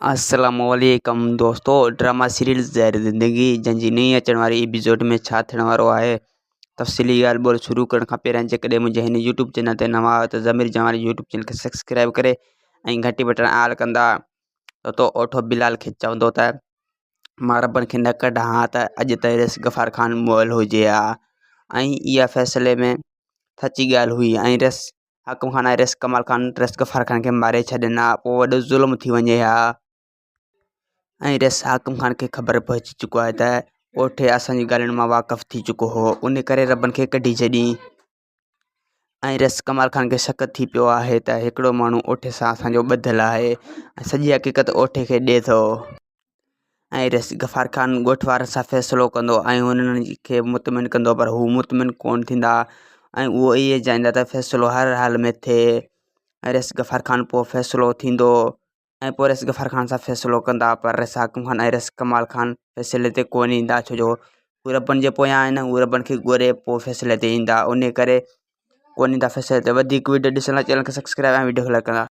السلام عليڪم دوستو ڊراما سيريل زهر زندگي جنهن جي نئين اچڻ واري ايپيسوڊ ۾ ڇا ٿيڻ وارو آهي تفصيلي ڳالهه ٻولهه شروع ڪرڻ کان پهريان جيڪڏهن منهنجي هن يوٽيوب چينل تي نوان آهيو ته ضمير جوان يوٽيوب چينل کي سبسڪرائب ڪري ۽ گهنٽي بٽڻ آل ڪندا ته تو اوٺو بلال کي چوندو ته مان ربن کي نه ڪڍان ها ته اڄ تائين رئيس غفار خان مئل هجي ها ۽ اها فيصلي ۾ سچي ڳالهه هئي ۽ رئيس حاڪم خان ۽ رئيس ڪمال خان رئيس غفار خان کي ماري ڇڏين ها پوء وڏو ظلم ٿي وڃي ها ۽ رئيس حاڪم خان کي خبر پئجي چڪو آهي ته اوٺي اسان جي ڳالهين مان واقف ٿي چڪو هو ان ڪري ربن کي ڪڍي ڇڏي ۽ رئيس ڪمال خان کي شڪ ٿي پيو آهي ته هڪڙو ماڻهو اوٺي سان اسانجو ٻڌل آهي ۽ سڄي حقيقت اوٺي کي ڏي ٿو ۽ رئيس غفار خان ڳوٺ وارن سان فيصلو ڪندو ۽ انهن کي مطمئن ڪندو پر هو مطمئن ڪونه ٿيندا ۽ اهو ائين چاهيندا ته فيصلو هر حال ۾ ٿئي ۽ رئيس غفار خان پوءِ فيصلو ٿيندو ۽ پوءِ رئيس غفار خان سان فيصلو ڪندا پر رئيس حاڪم خان ۽ رئيس ڪمال خان فيصلي تي ڪونه ايندا ڇو جو هو ربن جي پويان آهن هو ربن کي ڳولي پوءِ فيصلي تي ايندا ان ڪري ڪونه ايندا فيصلي تي وڌيڪ وڊيو ڏسڻ لاءِ چينل کي سبسڪرائب ۽ وڊيو کي لائڪ ڪندا.